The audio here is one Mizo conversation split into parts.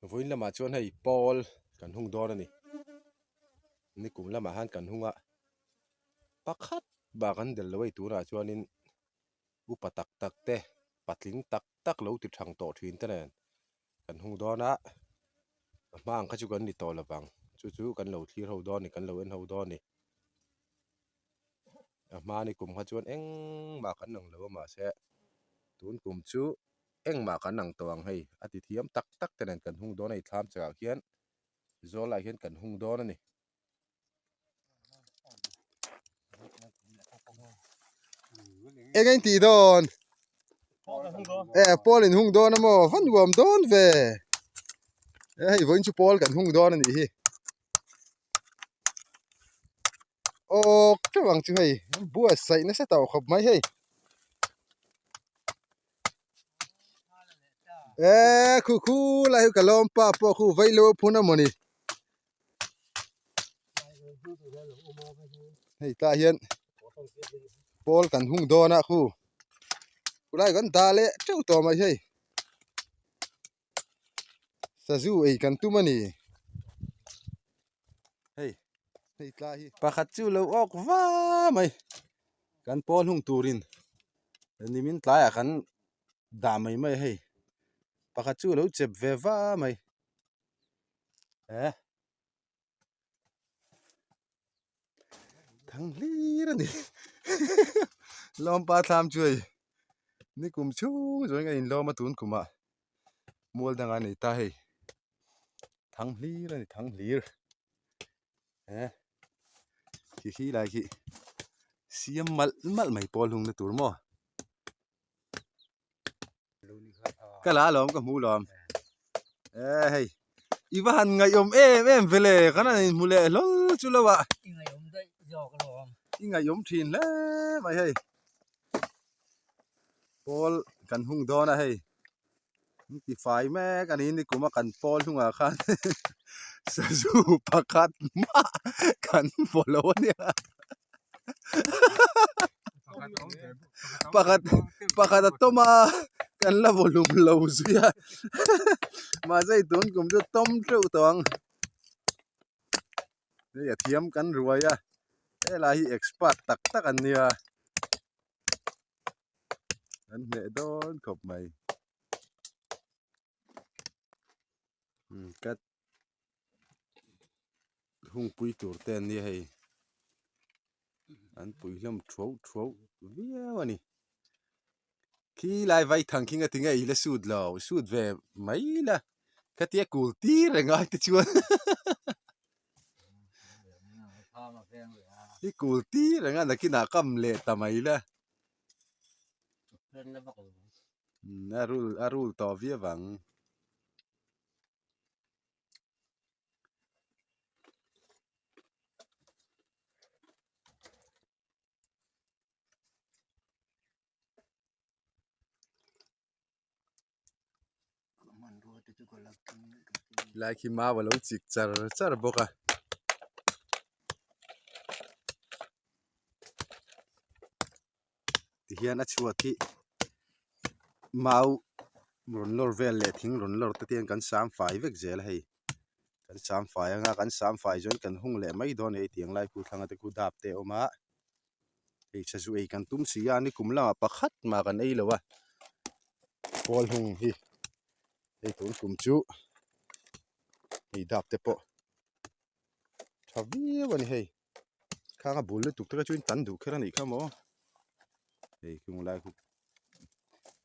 Vawiin lamah chuan hei pawl kan hung dawn a ni nikum lamah khan kan hung a pakhat bak an del lo a hei tunah chuanin upa tak tak te patling tak tak lo ti thang tawh thin te nen kan hung dawn a a hma ang kha chu kan ni tawh lo vang chu chu kan lo thlir ho dawn a ni kan lo en ho dawn a ni a hma nikum kha chuan engmah kan ang lo a mahse tun kum chu. Engmah kan ang tawh ang hei a ti thiam tak tak te nen kan hung dawn a ni thlam chakah khian zawl lai hian kan hung dawn a ni. Eng eng tih dawn? E pawl in hung dawn a maw va nuam dawn ve e hei vawiin chu pawl kan hung dawn a nih hi awk teuh ang chu hei buatsaih nasa tawh khawp mai hei. Eee khu khu lai hi ka lawm pa pawh khu vei lo phun a mawni hei tah hian pawl kan hung dawn a khu khulai kan dah leh teuh tawh mai hei sazu ei kan tum a ni hei hei tlai hi pakhat chu lo awk va mai kan pawl hung turin nimin tlaiah kan dah mai mai a hei pakhat chu lo chep ve va mai eh thang hlir a ni lawmpa thlam chu hei nikum chhung zawng a inlawm a tun kumah mual dangah a nei ta hei thang hlir a ni thang hlir eh khi khi lai khi siam malh malh mai pawl hlung na tur maw. Ka la alawm ka hmu lawm eh hei i va han ngaihawm em em vele kan han inhmu leh hlawl chu lo ah i ngaihawm daih zawk alawm i ngaihawm thin hle mai hei pawl kan hung dawn a hei an ti fai mek a ni nikum a kan pawl hnungah khan sazu pakhat mah kan hmu lo a nia. Pakhat pakhat a tawm a kan la vaw hlum lo zui a mahse hei tun kum chu tawm teuh tawh ang hei a thiam kan ruai a helai hi expert tak tak an nia an hneh dawn khawp mai cat hungpui tur te an nia hei an pui hlawm thuau thuau viau a ni khi lai vai thang khi nga tinge i la sut lo sut ve mai la khatia kul tir reng ai te chuan i kul tir reng a nakinah kam leh ta mai la a rul a rul tawh viau ang. Lai khi mau a lo chik char char bawk a. Tihian a chhuat hi mau rawn lawr vel leh thing rawn lawr te hian kan sam fai vek zel a hei kan sam fai anga kan sam fai chuan kan hung leh mai dawn a ni hei tiang lai khu thlang te khu dap te a awm a hei sazu ei kan tum si a nikum lamah pakhat mah kan ei lo a pawl hung hi hei tun kum chu hei dap te pawh tha viau a ni hei. Khang a bul lutuk te kha chuan tan duh kher a nih kha maw hei khung lai khu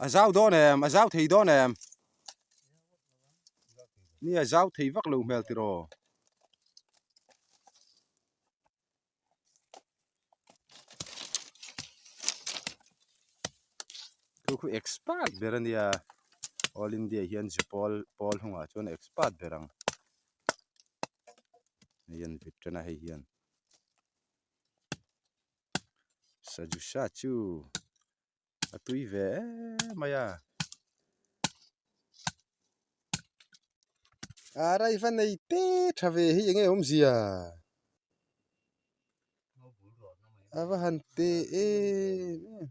a zau dawn em a zau thei dawn em nia zau thei vak lo hmel tiraw. Chu khu expert ber a nia all India hian zu pawl pawl hnungah chuan expert ber ang. Hei an vit tan a hei hian sajusa chu a tui ve em mai a a rai va nei te tha ve hi enge awmzia a va han te em em.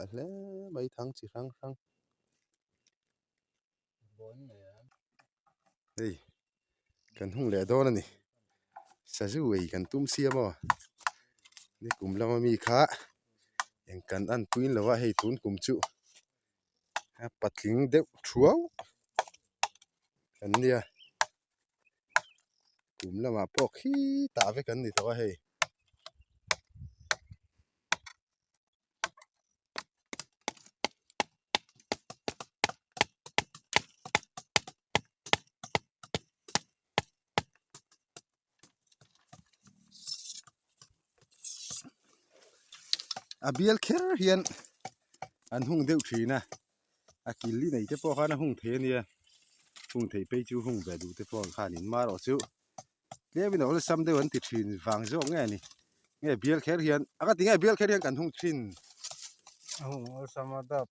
ngah hle mai thang chi hrang hrang. Hei kan hung leh dawn a ni sazu ei kan tum sia maw nikum lama mi kha eng kan an puiin lo a hei tun kum chu a patling deuh thuau kan nia kum lamah pawh khitah vek an ni tawh a hei. A bial kher hian an hung deuh thin a a kil li nei te pawh khan a hung thei a nia hung theih phei chu hung ve duh te pawh ang khan in mar erawh chu tlem in awlsam deuh an ti thin vang zawk nge ni nge bial kher hian a ka ti nge bial kher hian kan hung thin. A hung awlsam a dap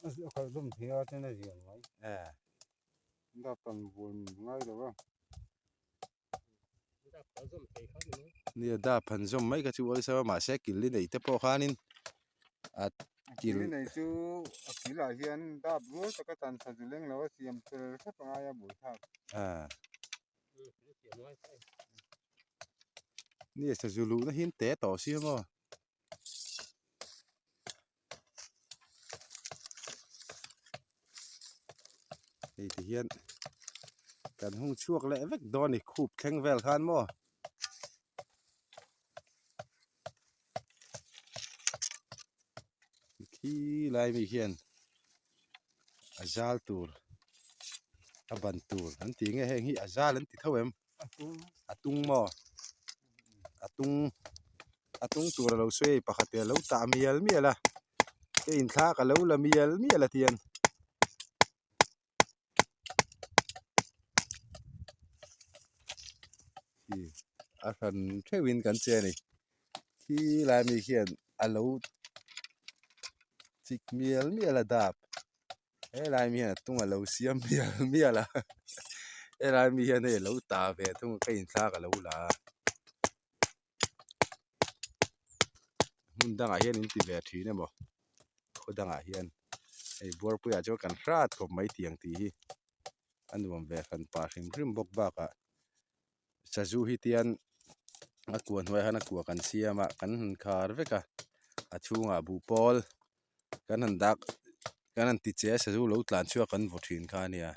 a khalh hlum thei a chuan a zial mai dap kan buai ngai lo a. Nia dap han zawm mai kha chu awlsam a mahse kil li nei te pawh khanin a kil nei chu a kil ah hian dap rual taka tan tha zu leng lo a siam fel hrep a ngai a buaithlak. Nia sazu luhna hi an te tawh sia maw. Hei ti hian kan hung chhuak leh vek dawn a ni khup thleng vel khan maw. Khi lai mi hian a zal tur a ban tur an tih nge heng hi a zal an ti tho em a tung maw a tung a tung tur a lo sawi a pakhat in a lo tah mial mial a hei in thla ka lo la mial mial a tian. A hran theuhin kan che a ni khi lai mi hian a lo chik mial mial a dap helai mi hian a tung a lo siam mial mial a helai mi hian hei a lo tah ve thung a ka inthlak a lo la a hmun dangah hian in ti ve thin emaw khaw dangah hian hei buarpuiah chuan kan hrat khawp mai tiang tih hi a nuam ve hran pah hrim hrim bawk bakah sazu hi tian a kua hnuaiah hian a kua kan siam a kan han khar vek a a chhungah buhpawl kan han dak kan han ti che a sazu lo tlan chhuak kan vaw thin kha a nia.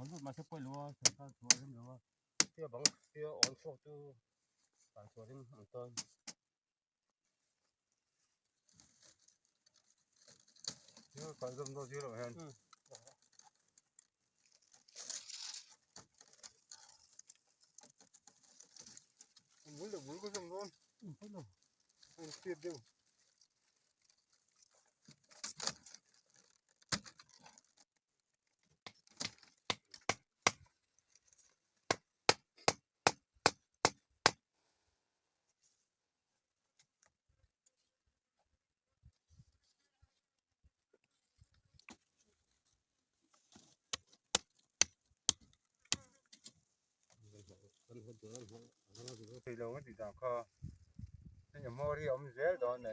Awn lut mahse pawi lo a, sorkar chhuah a rem lo a. Tia bang tia awn chhuak chu tan chhuah rem ang chuan. Thil kal zawm dawn zir loh hian. Bul leh bul ka zawm dawn. An hriat deuh.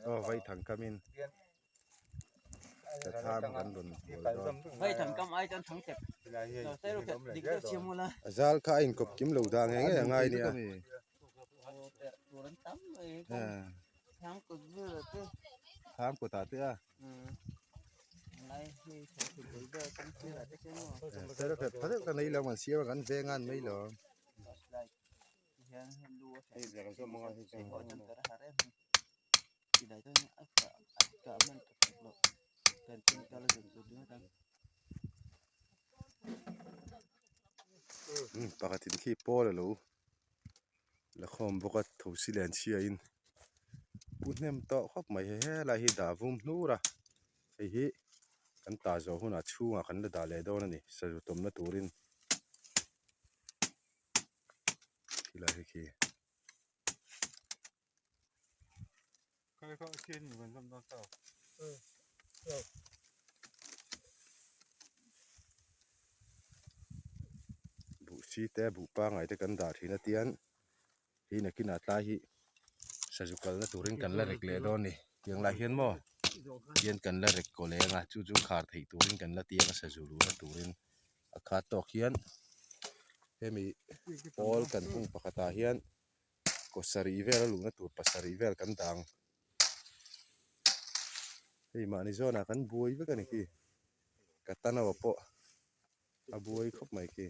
Aw vaithang kamin thlam kan rawn bual dawn. A zal kha a inkawp kim lo dah ngei ngei a ngai nia. Thlam kawtah te a. Serafet pha deuh ka nei lo an siam a kan veng a an mai lo. Pakhatin khi pawl a lo la khawm bawk a thosi len chhiain pu hnem tawh khawp mai hei helai hi dah vum hnur a hei hi kan tah zawh hunah chhungah kan la dah leh dawn a ni sazu tawmna turin khilai hi khi. Buh si te buh pangai te kan dah thin a tian hi nakinah tlai hi sazu kalna turin kan la rek leh dawn a ni tiang lai hian maw tian kan la rek kaw leng a chu chu khar theih turin kan la tiang a sazu luhna turin a khat tawk hian hemi pawl kan hung pakhatah hian. Kaw sarih vel a luhna tur pasarih vel kan dang hei mahni zawnah kan buai vek a ni khi ka tano pawh a buai khawp mai khi.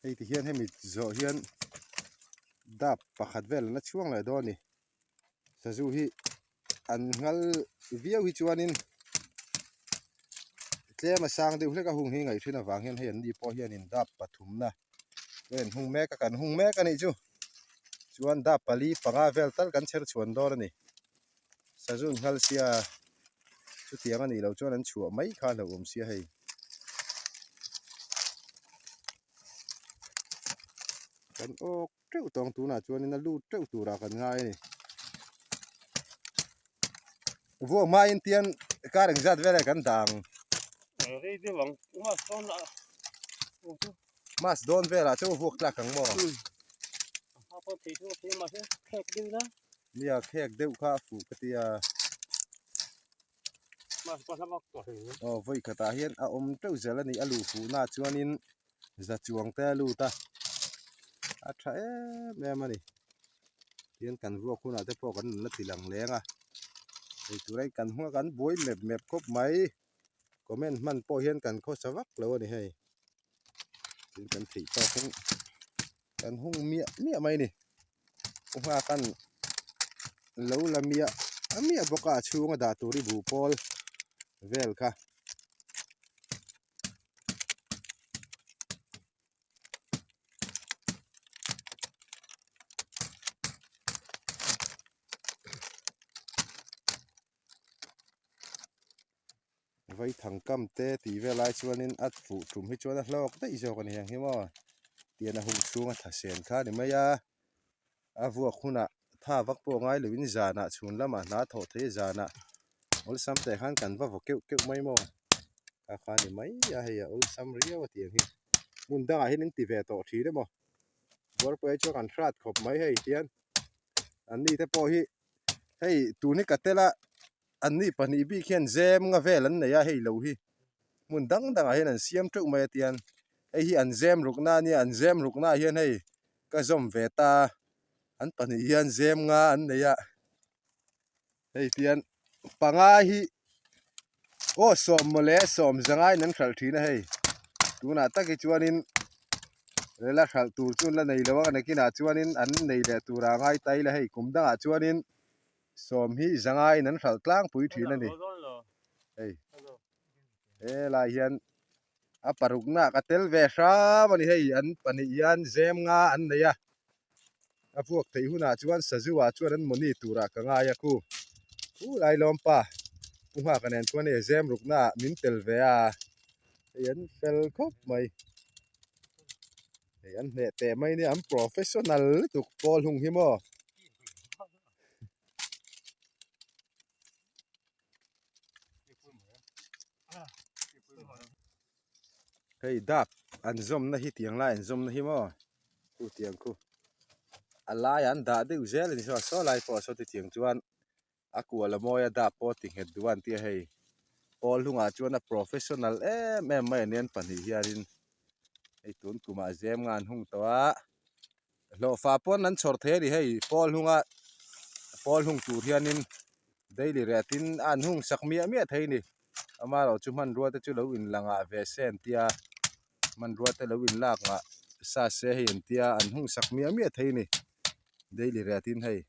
Hei ti hian hemi zawh hian dap pakhat vel an la chhuang leh dawn a ni sazu hi an nghal viau hi chuanin tlem a sang deuh hlek a hung hi ngaih thin avang hian hei an ni pawh hianin dap pathumna an hung mek a kan hung mek a nih chu chuan dap pali panga vel tal kan chher chhuan dawn a ni. Sazu nghal sia chutiang a nih loh chuan an chhuah mai kha a hlauhawm sia hei. Kan awk teuh tawng tunah chuanin a lut teuh turah kan ngai a ni. Vuak hmain tian kar engzat vel e kan dah ang? Rei deuh ang mas dawn ah Mas dawn velah chu vuak tlak ang maw? A pawh thei chu a thei mahse khek deuh ila. Nia khek deuh kha a fuh ka ti a. Mas pawh hla vak tawh hle. Aw vawi khatah hian a awm teuh zel a ni a luh fuhnaah chuanin za chuang te a lut a, a tha em em a ni. Tihian kan vuak hunah te pawh kan rawn la ti lang leng a, ei tura in kan hmang a kan buai mep mep khawp mai. Comment hman pawh hian kan khawsa vak lo a ni hei. Tin kan theih tawk in kan hung miah miah mai a ni. U nghak an lo la miah miah bawk a a chhunga dah tur hi buhpawl vel kha. Vaithang kam te tih vel lai chuanin a fuh tum hi chuan a hlawk daih zawk a ni ang hi maw tian a hung chhunga thlasen kha a ni mai a a vuak hunah tha vak pawh ngai loin zanah chhun lamah hna thawh theih a zanah awlsam teh khan kan va vaw keuh keuh mai maw kha kha a ni mai a hei a awlsam riau a tih ang hi hmun dangah hian in ti ve tawh thin emaw buarpui ah chuan kan hrat khawp mai hei tian an ni te pawh hi hei tun hi ka tel a. An ni pahnih bik hian zem nga vel an nei a hei lo hi hmun dang dangah hian an siam teuh mai a tian hei hi an zem rukna a nia an zem ruknaah hian hei ka zawm ve ta an pahnih hian zem nga an nei a hei tian panga hi aw sawm mawle sawm zangaiin an hralh thin a hei tunah tak hi chuanin rela hralh tur chu an la nei lo a nakinah chuanin an nei leh turah a ngai ta ila hei kum dangah chuanin. Sawm hi zangaiin an hralh tlangpui thin a ni. Hei helai hian a parukna ka tel ve hram a ni hei an pahnih hian zem nga an nei a a vuak theih hunah chuan sazu ah chuan an mawni turah ka ngai a khu khu lai lawm pa pu nghaka nen chuan hei zem rukna ah min tel ve a hei an fel khawp mai hei an hneh teh mai nia an professional lutuk pawl hung hi maw. Hei dap an zawmna hi tiang lai an zawmna hi maw khu tiang khu a lai an dah deuh zel a ni saw saw lai pawh saw tiang chuan a kual a mawi a dap pawh ti nghet duh a an tia hei pawl hlungah chuan a professional em em mai a ni an pahnih hianin hei tun kumah zem nga an hung tawh a. Hlawhfa pawn an chhawr thei a ni hei pawl hlunga pawl hlung tur hianin daily rate in a an hung sak miah miah thei a ni amaherawh chu hmanrua te chu lo in la ngah ve se an tia hmanrua te lo in lak ngah sa se hei an tia an hung sak miah miah thei a ni daily rate in hei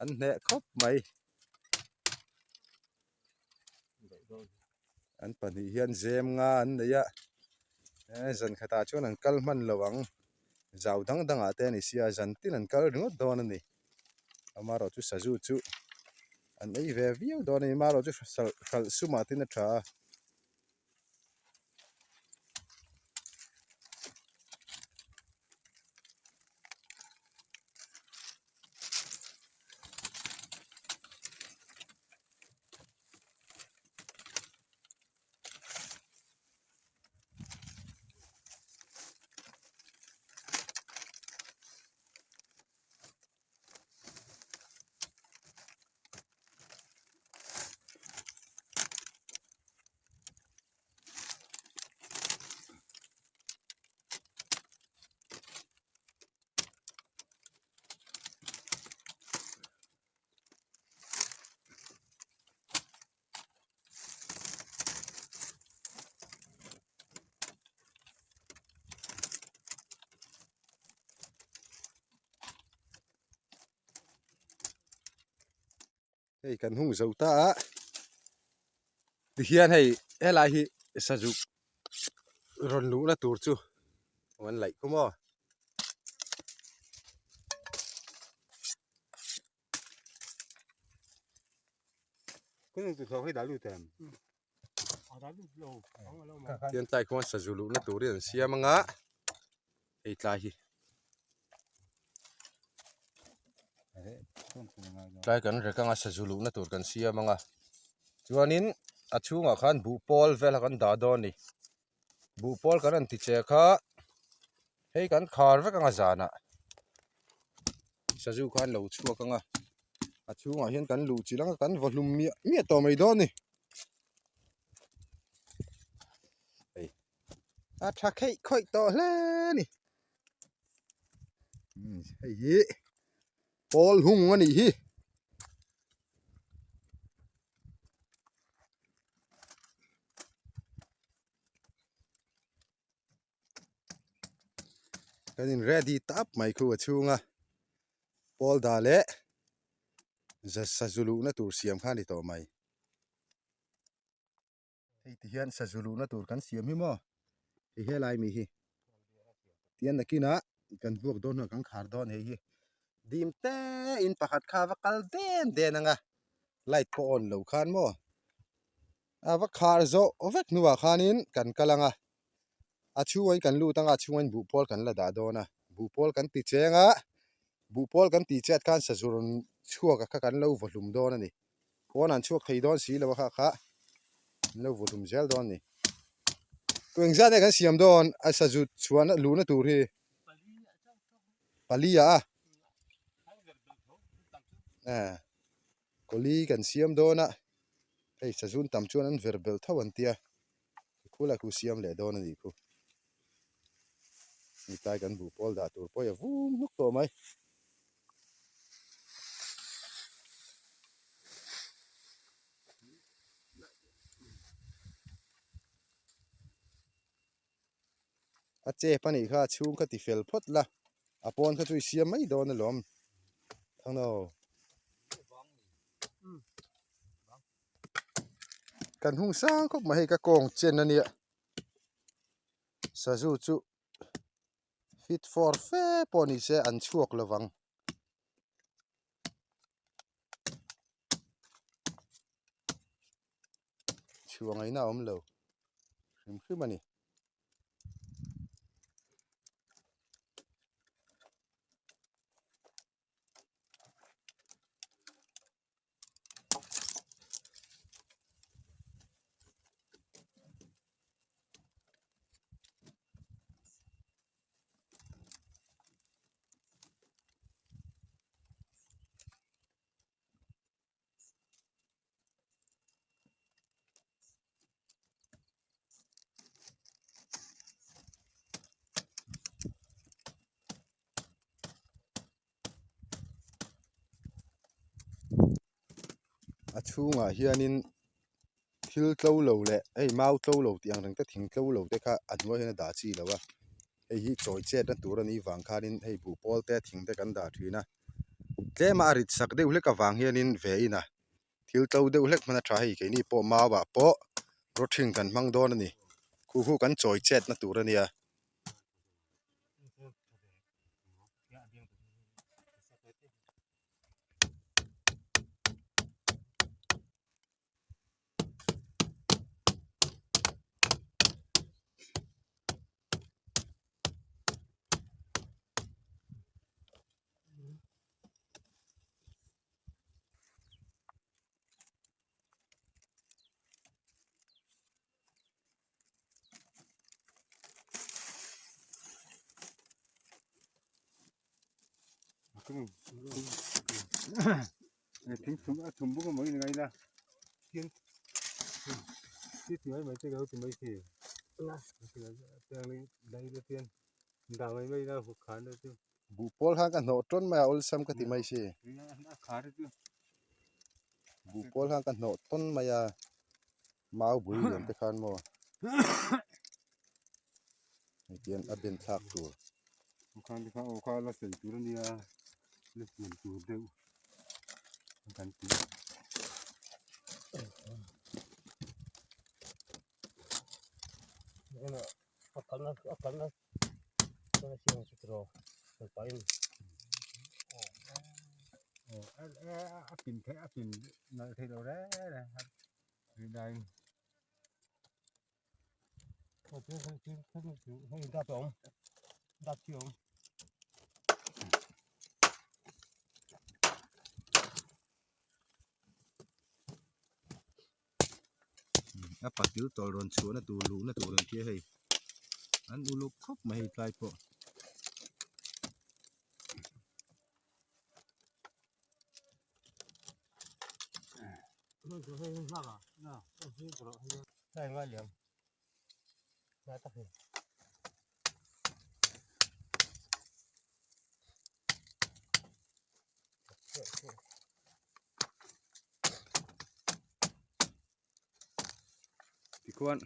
an hneh khawp mai an pahnih hian zem nga an nei a zan khatah chuan an kal hman lo ang zau dang dangah te a ni sia zan tin an kal ringawt dawn a ni amaherawh chu sazu chu an ei ve viau dawn a ni amaherawh chu hralh sumah tin a tha a. Hei kan hung zo ta a tihian hei helai hi sazuk rawn luhna tur chu an laih khum aw. Tian tlai khuan sazu luhna turin an siam anga hei tlai hi tlai kan rek anga sazu luhna tur kan siam anga chuanin. a chhungah khan buhpawl vel kha kan dah dawn a ni buhpawl kan rawn ti che kha hei kan khar vek ang a zanah sazu khan lo chhuak ang a a chhungah hian kan luh chilh ang a kan vaw hlum miah miah tawh mai dawn a ni hei a tha kheih khawih tawh hle a ni hei hi pawl hung a nih hi. Kan in ready tap mai khu a chhunga pawl dah leh sazu luhna tur siam kha a ni tawh mai. Hei ti hian sazu luhna tur kan siam hi maw hei helai mi hi tian nakinah kan vuak dawn hnuah kan khar dawn hei hi dim te in pakhat kha va kal den den ang a light pawh on lo khan maw a va khar zawh vek hnuah khanin kan kal ang a a chhungah kan lut ang a a chhungah buhpawl kan la dah dawn a buhpawl kan ti cheng a buhpawl kan tih chiat khan sazu rawn chhuak a kha kan lo vaw hlum dawn a ni. Pawn an chhuak thei dawn si lo a kha kha an lo vaw hlum zel dawn a ni. Tu engzat nge kan siam dawn a sazu chhuahna luhna tur hi pali ah a kawli kan siam dawn a hei sazu an tam chuan an ver belh tho an tia khulai khu siam leh dawn a nih khu nitlai kan buh pawl dah tur pawh a vum hnuk tawh mai. A chep a nih kha a chhung kha ti fel phawt la a pawn kha chu i siam mai dawn alawm thangno kan hung sang khawp mai hei ka kawng chen ania sazu chu fit for fe pawh ni se an chhuak lovang. Chhuah ngaihna a awm lo hrim hrim a ni. A chhungah hianin thil tlo lo leh hei mau tlo lo tih ang reng te thing tlo lo te kha a hnuai hian a dah chi lo a hei hi chawi chet na tur a nih vang khanin hei buhpawl te thing te kan dah thin a tlem a a rit sak deuh hlek avang hianin ve in a thil tlo deuh hlek hman a tha hei keini pawh mau ah pawh rawthing kan hmang dawn a ni khu khu kan chawi chet na tur a nia. Thing chhum a chhum bawk a mawi ngai la tin ti ti mai mai te ka ti mai si dah mai mai la huk khan te chu Buh pawl khan ka hnawh tawn mai a awlsam ka ti mai si buh pawl khan ka hnawh tawn mai a mau bul lian te khan maw hei tian a ben thlak tur. Khan te kha aw kha la sei tur ania la siam tur deuh kan ti. A kalna a kalna chuan a siam ang chu tiraw kan pahin. A pin theih a pin nalh theih loh reng reng a rinaiin. A patil tawlh rawn chhuahna tur luhna tur ang khi hei an uluk khawp mai hei tlai pawh. Tikhuan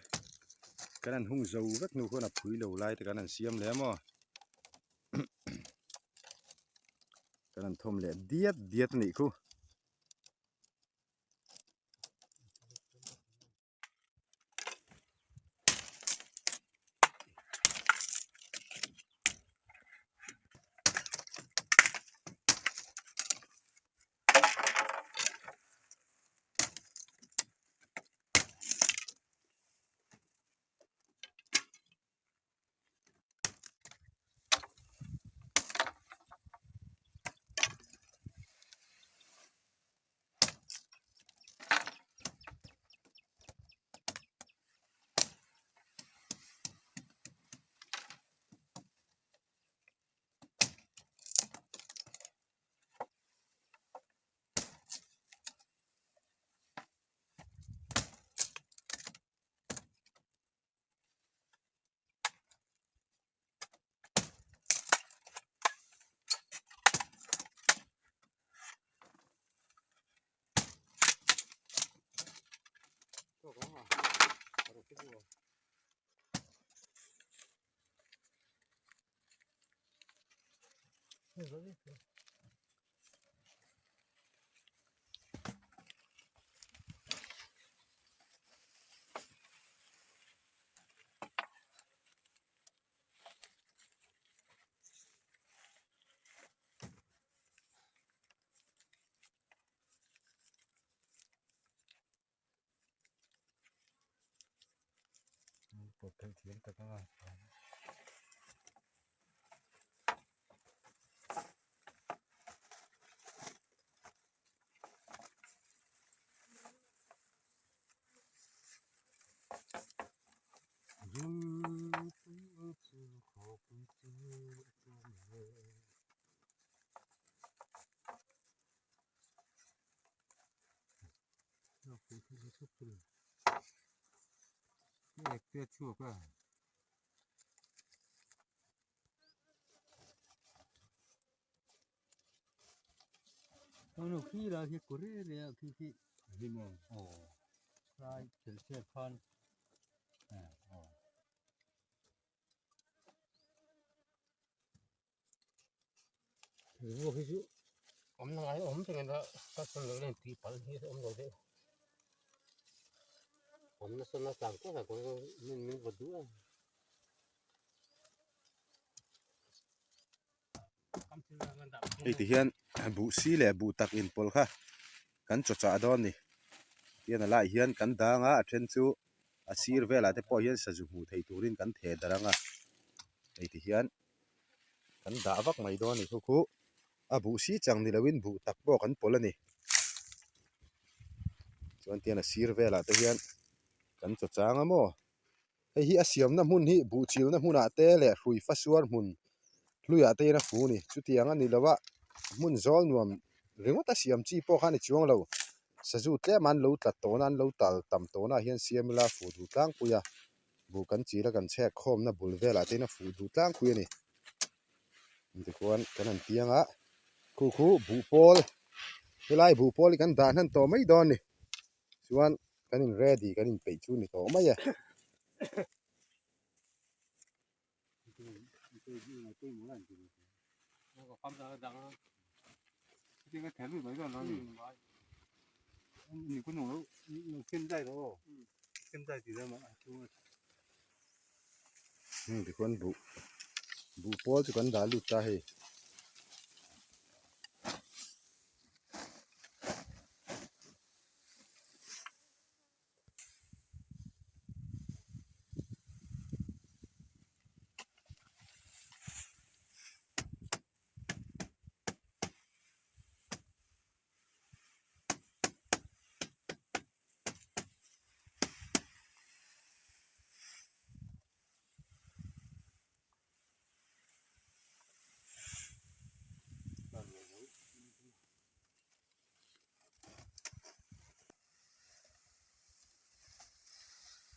kan han hung zo vek hnu khuan a phui lo lai te kan han siam leh a maw kan han thawm leh diat diat a nih khu. Hei ti hian buh si leh buh tak inpawlh kha kan chaw chah dawn a ni tihian a laiah hian kan dang a a then chu a sir velah te pawh hian sazu hmuh theih turin kan theh darh ang a hei ti hian kan dah vak mai dawn a ni khu khu a buh si chang ni loin buh tak pawh kan pawlh a ni chuan tihian a sir velah te hian kan chaw chang a maw. Hei hi a siamna hmun hi buh chilna hmunah te leh hrui fasuar hmun hluiah te hian a fu a ni. Chutiang a ni lo a, hmun zawl nuam ringawt a siam chi pawh kha a ni chuang lo. Sazu tlem an lo tlat tawhna an lo tal tam tawhna ah hian siam ila a fuh duh tlangpui a, buh kan chil a kan chhek khawmna bul velah te hian a fuh duh tlangpui a ni. Tichuan kan han piang a, khu khu buh pawl helai buh pawl hi kan dah hnan tawh mai dawn a ni. Chuan kan in ready kan in peih chu ni tawh mai e. Tikhuan buh buh pawl chu kan dah lut ta hei.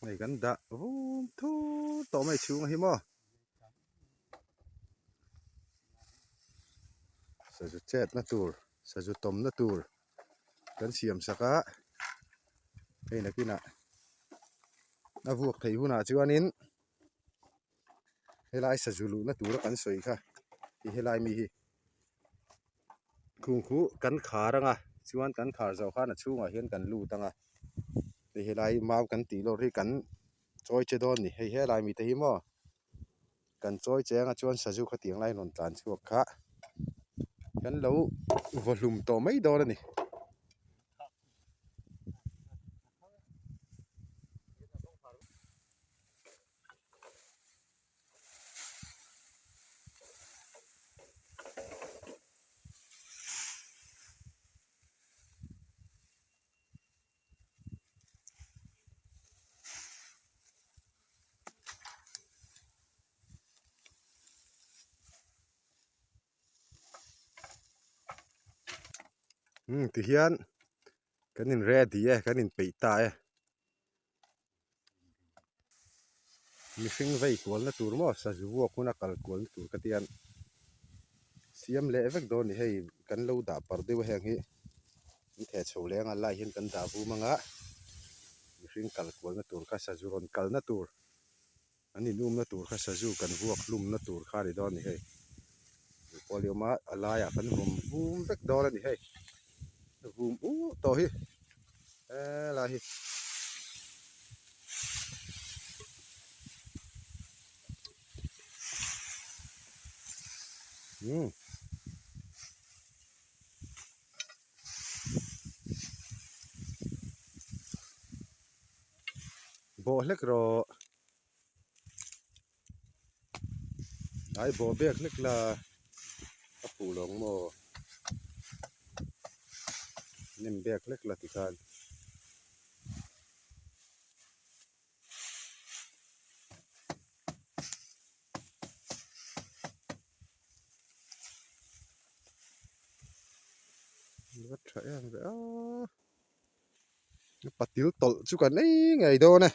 Hei kan dah vum thur tawh mai chhung a hi maw. Sazu chetna tur sazu tawmna tur kan siam sak a hei nakinah a vuak theih hunah chuanin helai sazu luhna tura kan sawi kha ti helai mi hi khung khu kan khar anga chuan kan khar zawh khan a chhungah hian kan lut anga hei helai mau kan tih lawr hi kan chawi che dawn a ni hei helai mite hi maw kan chawi che anga chuan sazu khatiang lai rawn tlan chhuak kha kan lo vaw hlum tawh mai dawn a ni. Umm tihian kan in ready e kan in peih ta e mihring vei kualna tur maw sazu vuak huna kal kualna tur ka tian siam leh vek dawn a ni hei kan lo dah parh deuh a heng hi an theh chho leh anga lai hian kan dah vum anga mihring kal kualna tur kha sazu rawn kalna tur an inumna tur kha sazu kan vuak hlumna tur kha a ni dawn a ni hei duh pawh a ni awm a a laiah kan vawm vum vek dawn a ni hei vum uh tawh hi helai hi. Umm. Bawh hlek rawh. Ai bawh bek hlek la a fuh lo ang maw nem bek hlek la tikhan. Va tha em ve a patil tawlh chu kan ei ngei dawn e.